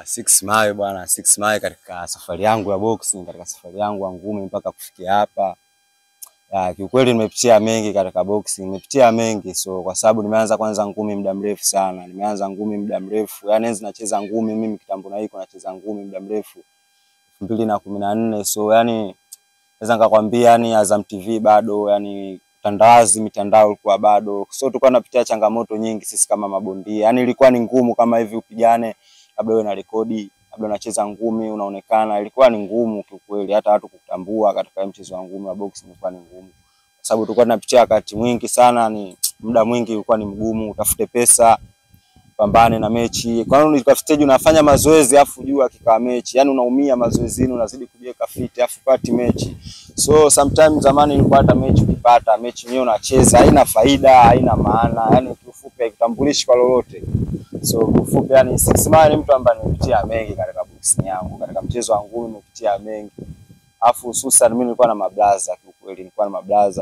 Six Mawe bwana, Six Mawe katika safari yangu ya boxing, katika safari yangu ya ngumi mpaka kufikia hapa. Ya, kiukweli nimepitia mengi katika boxing, nimepitia mengi. So kwa sababu nimeanza kwanza ngumi muda mrefu sana. Nimeanza ngumi muda mrefu. Yaani enzi nacheza ngumi mimi kitambo na hiko nacheza ngumi muda mrefu. 2014. So yani naweza nikakwambia yani Azam TV bado, yani utandawazi mitandao ilikuwa bado. So tulikuwa tunapitia changamoto nyingi sisi kama mabondia. Yani ilikuwa ni ngumu kama hivi upigane, labda wewe na rekodi, labda unacheza ngumi unaonekana, ilikuwa ni ngumu kiukweli hata watu kutambua katika mchezo wa ngumi wa boxing ilikuwa ni ngumu. Kwa sababu tulikuwa tunapitia wakati mwingi sana, ni muda mwingi ulikuwa ni mgumu, utafute pesa, pambane na mechi. Kwa nini kwa stage unafanya mazoezi afu jua kikawa mechi, yani unaumia mazoezini, unazidi kujiweka fit afu pati mechi. So sometimes zamani ilikuwa hata mechi ukipata mechi yenyewe unacheza haina faida, haina maana, yani kiufupi haikutambulishi kwa lolote. So kiufupi yani Six Mawe ni mtu ambaye nimepitia mengi katika boxing yangu, katika mchezo wa ngumi nimepitia mengi. Afu hususan mimi nilikuwa na mablaza kiukweli, nilikuwa na mablaza.